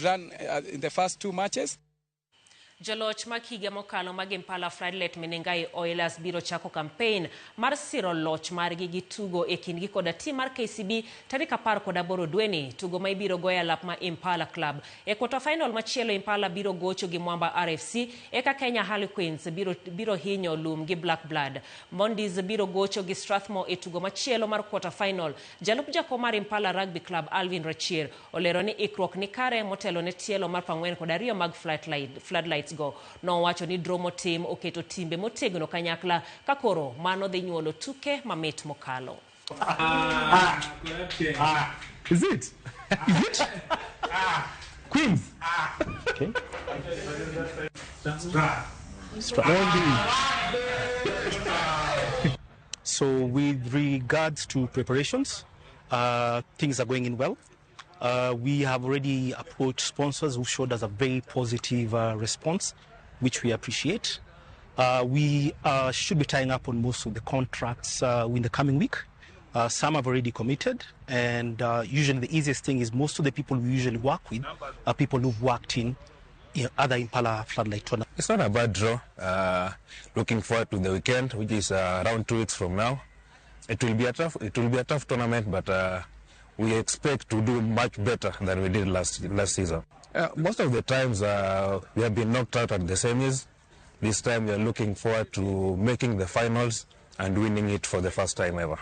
Run in the first two matches. Joloch mag higa mokalo mag Impala Floodlit Menengai Oilers biro chako kampein mar siro loch margi gi tugo e kindgi koda tim mar KCB tarik 18 dweni, tugo ma ibiro goyo e alap ma Impala Club. E quarter final machielo Impala biro gocho gi Mwamba RFC eka Kenya Harlequins biro hinyo lum gi Black Blood. Mondis biro gocho gi Strathmore e tugo machielo mar quarter final. Jalup jakom mar Impala Rugby Club Alvin Rachier olero ni ikruok ni kare motelo ne tielo mar 42 mag Floodlights go. Nowacho ni draw motim oketo timbe motegno kanyakla ka koro mano dhi nyuolo tuke mamit mokalo. Is it? Is it? Queens. Okay. So with regards to preparations, things are going in well. We have already approached sponsors who showed us a very positive response, which we appreciate. We should be tying up on most of the contracts in the coming week. Some have already committed, and usually the easiest thing is most of the people we usually work with are people who've worked in other Impala Floodlight tournaments. It's not a bad draw. Looking forward to the weekend, which is around 2 weeks from now. It will be a tough, it will be a tough tournament, but we expect to do much better than we did last season. Most of the times we have been knocked out at the semis. This time we are looking forward to making the finals and winning it for the first time ever.